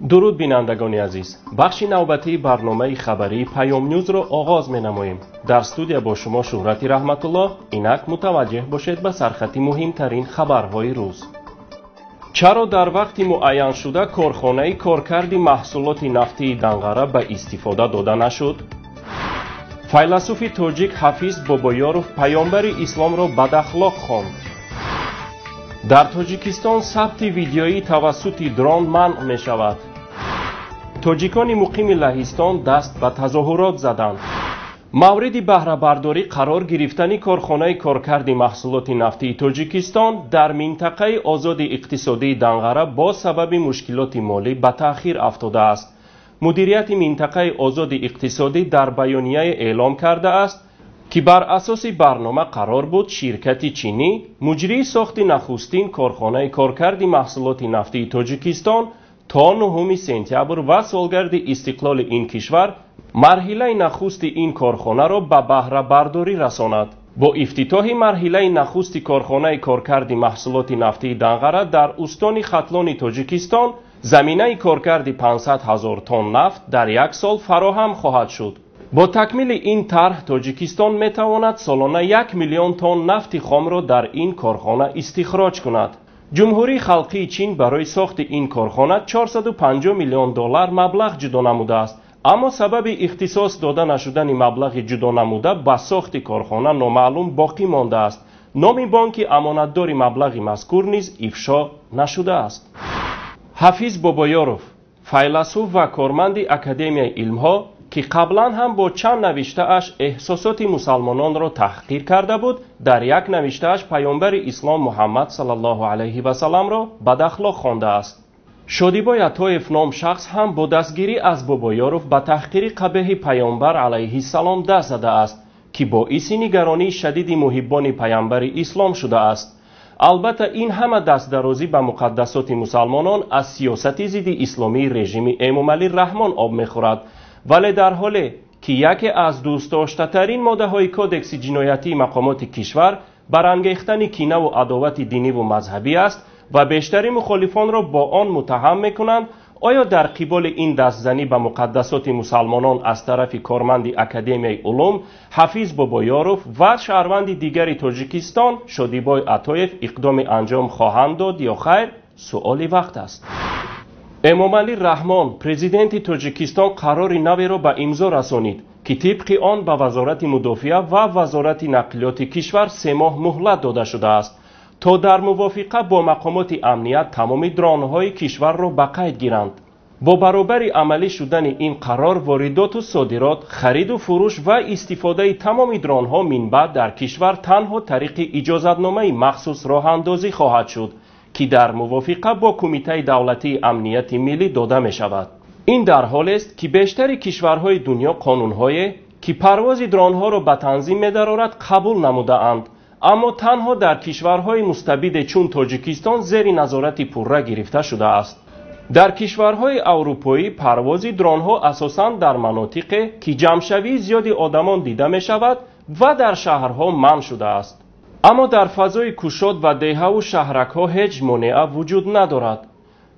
Дуруд, бинандагони азиз! Бахши навбатии барномаи хабарии Паёмнюзро оғоз менамоем. Дар студия бо шумо Шӯҳрати Раҳматуллоҳ. Инак мутаваҷҷеҳ бошед ба сархати муҳимтарин хабарҳои рӯз. Чаро дар вақти муайяншуда корхонаи коркарди маҳсулоти нафтии Данғара ба истифода дода нашуд? Файласуфи тоҷик Ҳафиз Бобоёров паёмбари исломро бадахлоқ хонд. Дар Тоҷикистон сабти видеоӣ тавассути дрон манъ мешавад. Тоҷикони муқими Лаҳистон даст ба тазоҳурот заданд. Мавриди баҳрабардорӣ қарор гирифтани корхонаи коркарди маҳсулоти нафтии Тоҷикистон дар минтақаи озоди иқтисодии Данғара бо сабаби мушкилоти молӣ ба таъхир афтодааст. Мудирияти минтақаи озоди иқтисодӣ дар баёнияе эълом кардааст, ки бар асоси барнома қарор буд ширкати чинӣ муҷрии сохти нахустин корхонаи коркарди маҳсулоти нафтии Тоҷикистон то 9 сентябр ва солгарди истиқлоли ин кишвар марҳилаи нахусти ин корхонаро ба баҳрабардорӣ расонад. Бо ифтитоҳи марҳилаи нахусти корхонаи коркарди маҳсулоти нафтии Данғара дар устони Хатлони Тоҷикистон заминаи коркарди 500 ҳазор тонн нафт дар як сол фароҳам хоҳад шуд. Бо такмили ин тарҳ Тоҷикистон метавонад солона 1 миллион тонн нафти хомро дар ин корхона истихроҷ кунад. Ҷумҳурии Халқии Чин барои сохти ин корхона 450 миллион доллар маблағ ҷудо намудааст, аммо сабаби ихтисос дода нашудани маблағи ҷудонамуда ба сохти корхона номаълум боқӣ мондааст. Номи бонки амонатдори маблағи мазкур низ ифшо нашудааст. Ҳафиз Бобоёров, файласуф ва корманди Академияи илмҳо, ки қаблан ҳам бо чанд навиштааш эҳсосоти мусалмононро таҳқир карда буд, дар як навиштааш паёмбари ислом Муҳаммад саллаллоҳу алайҳи васалламро бадахлоқ хондааст. Шодибой Атоев ном шахс ҳам бо дастгирӣ аз Бобоёров ба таҳқири қабеҳи паёмбар алайҳиссалом даст задааст, ки боиси нигаронии шадиди муҳиббони паёмбари ислом шудааст. Албатта, ин ҳама дастдарозӣ ба муқаддасоти мусалмонон аз сиёсати зидди исломии режими Эмомалӣ Раҳмон об мехӯрад. Вале дар ҳоле ки яке аз дӯстдоштатарин моддаҳои кодекси ҷиноятии мақомоти кишвар барангехтани кинаву адовати диниву мазҳабӣ аст ва бештари мухолифонро бо он муттаҳам мекунанд, оё дар қиболи ин дастзанӣ ба муқаддасоти мусалмонон аз тарафи корманди Академияи улум Ҳафиз Бобоёров ва шаҳрванди дигари Тоҷикистон Шодибой Атоев иқдоми анҷом хоҳанд дод ё хайр, суоли вақт аст. Эмомалӣ Раҳмон, президенти Тоҷикистон, қарори наверо ба имзо расонид, ки тибқи он ба Вазорати мудофиа ва Вазорати нақлиёти кишвар 3 моҳ муҳлат дода шудааст, то дар мувофиқа бо мақомоти амният тамоми дронҳои кишварро ба қайд гиранд. Бо баробари амалӣ шудани ин қарор воридоту содирот, хариду фурӯш ва истифодаи тамоми дронҳо минбаъд дар кишвар танҳо тариқи иҷозатномаи махсус роҳандозӣ хоҳад шуд, ки дар мувофиқа бо Кумитаи давлатии амнияти миллӣ дода мешавад. Ин дар ҳолест, ки бештари кишварҳои дунё қонунҳое, ки парвози дронҳоро ба танзим медарорад, қабул намудаанд, аммо танҳо дар кишварҳои мустабиде чун Тоҷикистон зери назорати пурра гирифта шудааст. Дар кишварҳои аврупоӣ парвози дронҳо асосан дар манотиқе, ки ҷамъшавии зиёди одамон дида мешавад, ва дар шаҳрҳо манъ шудааст, аммо дар фазои кушод ва деҳаву шаҳракҳо ҳеҷ монеа вуҷуд надорад.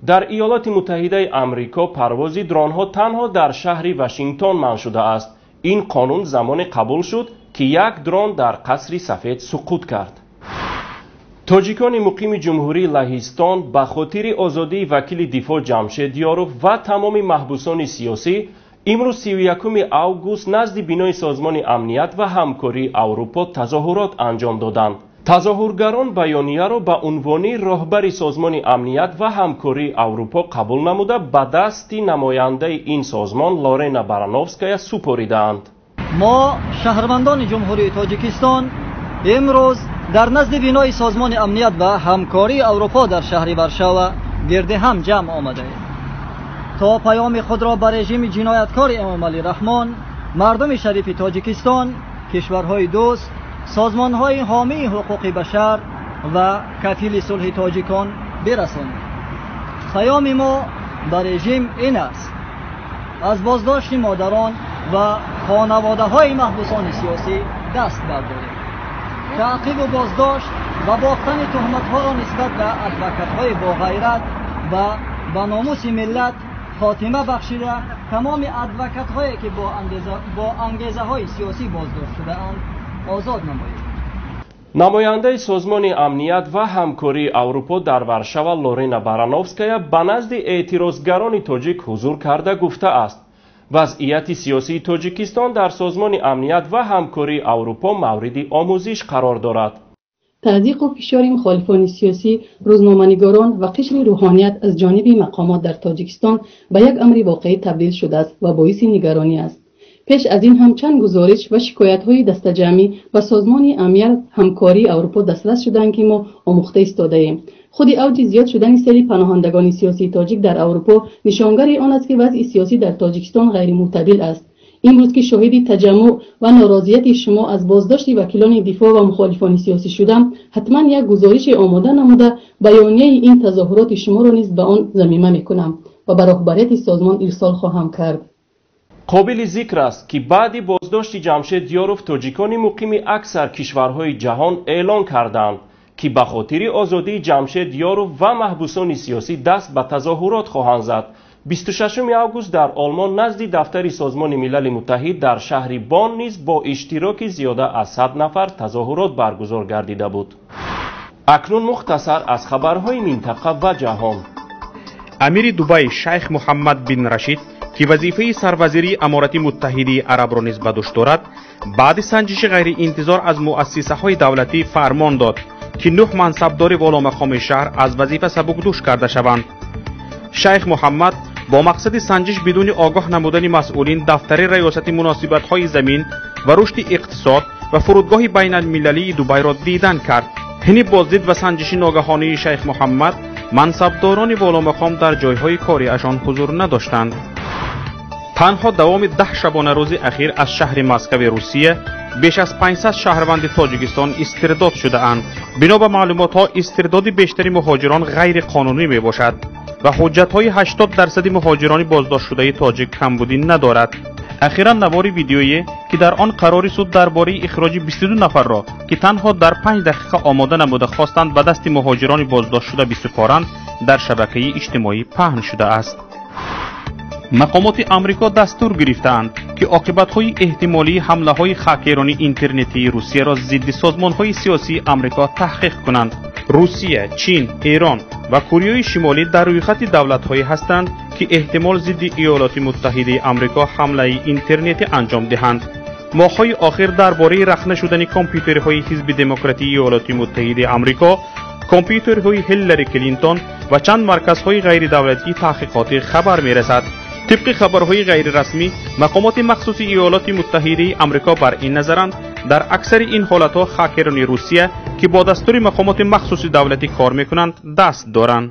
Дар Иёлоти Муттаҳидаи Амрико парвози дронҳо танҳо дар шаҳри Вашингтон манъ шудааст. Ин қонун замоне қабул шуд, ки як дрон дар Қасри Сафед суқут кард. Тоҷикони муқими Ҷумҳурии Лаҳистон ба хотири озодии вакили дифоъ Ҷамшед Ёров ва тамоми маҳбусони сиёсӣ имрӯз, 31 август, назди бинои Созмони амният ва ҳамкории Аврупо тазоҳурот анҷом доданд. Тазоҳургарон баёнияро ба унвони роҳбари Созмони амният ва ҳамкории Аврупо қабул намуда, ба дасти намояндаи ин созмон Лорена Барановская супоридаанд. Мо, шаҳрвандони Ҷумҳурии Тоҷикистон, имрӯз дар назди бинои Созмони амният ва ҳамкории Аврупо дар шаҳри Варшава гирди ҳам ҷамъ омадаем, то паёми худро ба режими ҷинояткори Эмомалӣ Раҳмон, мардуми шарифи Тоҷикистон, кишварҳои дӯст, созмонҳои ҳомии ҳуқуқи башар ва кафили сулҳи тоҷикон бирасонем. Паёми мо ба режим ин аст: аз боздошти модарон ва хонаводаҳои маҳбусони сиёсӣ даст бардоред. Таъқибу боздошт ва бофтани туҳматҳоро нисбат ба адвокатҳои боғайрат ва ба номуси миллат خاتمه بخشیده تمام ادوکت هایی که با انگیزه های سیاسی بازداشت شده اند آزاد نمایید. Намояндаи Созмони амният ва ҳамкории Аврупо дар Варшава Лорена Барановская ба назди эътирозгарони тоҷик ҳузур карда гуфтааст: вазъияти сиёсии Тоҷикистон дар Созмони амният ва ҳамкории Аврупо мавриди омӯзиш қарор дорад. Тазйиқу фишори мухолифони сиёсӣ, рӯзноманигорон ва қишри рӯҳоният аз ҷониби мақомот дар Тоҷикистон ба як амри воқеӣ табдил шудааст ва боиси нигаронӣ аст. Пеш аз ин ҳам чанд гузориш ва шикоятҳои дастаҷамъӣ ба Созмони амният ҳамкории Аврупо дастрас шуданд, ки мо омӯхта истодаем. Худи авҷи зиёд шудани сели паноҳандагони сиёсии тоҷик дар Аврупо нишонгари он аст, ки вазъи сиёсӣ дар Тоҷикистон ғайримӯътадил аст. Имрӯз ки шоҳиди таҷаммуъ ва норозияти шумо аз боздошти вакилони дифоъ ва мухолифони сиёсӣ шудам, ҳатман як гузорише омода намуда баёнияи ин тазоҳуроти шуморо низ ба он замима мекунам ва ба роҳбарияти созмон ирсол хоҳам кард. Қобили зикр аст, ки баъди боздошти Ҷамшед Диёров тоҷикони муқими аксар кишварҳои ҷаҳон эълон карданд, ки ба хотири озодии Ҷамшед Диёров ва маҳбусони сиёсӣ даст ба тазоҳурот хоҳанд зад. 26 август дар Олмон назди дафтари Созмони Милали Муттаҳид дар шаҳри Бон низ бо иштироки зиёда аз 100 нафар тазоҳурот баргузор гардида буд. Акнун мухтасар аз хабарҳои минтақа ва ҷаҳон. Амири Дубай Шайх Муҳаммад бин Рашид, ки вазифаи сарвазирии Аморати Муттаҳидии Арабро низ ба дӯш дорад, баъди санҷиши ғайриинтизор аз муассисаҳои давлатӣ фармон дод, ки 9 мансабдори воломақоми шаҳр аз вазифа сабукдӯш карда шаванд. Шайх Муҳаммад бо мақсади санҷиш бидуни огоҳ намудани масъулин дафтари раёсати муносибатҳои замин ва рушди иқтисод ва фурудгоҳи байналмилалии Дубайро дидан кард. Ҳини боздид ва санҷиши ногаҳонии Шайх Муҳаммад мансабдорони воломақом дар ҷойҳои кориашон ҳузур надоштанд. Танҳо давоми 10 шабонарӯзи ахир аз шаҳри Москави Русия беш аз 500 шаҳрванди Тоҷикистон истирдод шудаанд. Бино ба маълумотҳо, истирдоди бештари муҳоҷирон ғайриқонунӣ мебошад ва ҳуҷҷатҳои 80% муҳоҷирони боздоштшудаи тоҷик камбудӣ надорад. Ахиран навори видеое, ки дар он қарори суд дар бораи ихроҷи 22 нафарро, ки танҳо дар 5 дақиқа омода намуда хостанд ба дасти муҳоҷирони боздоштшуда бисупоранд, дар шабакаи иҷтимоӣ паҳн шудааст. Мақомоти Амрико дастур гирифтаанд, ки оқибатҳои эҳтимолии ҳамлаҳои хакерони интернетии Русияро зидди созмонҳои сиёсии Амрико таҳқиқ кунанд. Русия, Чин, Эрон ва Кореяи Шимолӣ дар рӯйхати давлатҳое ҳастанд, ки эҳтимол зидди Иёлоти Муттаҳидаи Амрико ҳамлаи интернетӣ анҷом диҳанд. Моҳҳои охир дар бораи рахна шудани компютерҳои Ҳизби Демократии Иёлоти Муттаҳидаи Амрико, компютерҳои Ҳиллари Клинтон ва чанд марказҳои ғайридавлатии таҳқиқотӣ хабар мерасад. Тибқи хабарҳои ғайрирасмӣ, мақомоти махсуси Иёлоти Муттаҳидаи Амрико бар ин назаранд, дар аксари ин ҳолатҳо хакерони Русия, ки бо дастури мақомоти махсуси давлатӣ кор мекунанд, даст доранд.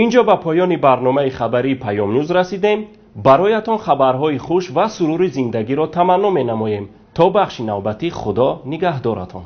Инҷо ба поёни барномаи хабарии Паёмнюз расидем. Бароятон хабарҳои хуш ва сурури зиндагиро таманно менамоем. То бахши навбатӣ Худо нигаҳдоратон.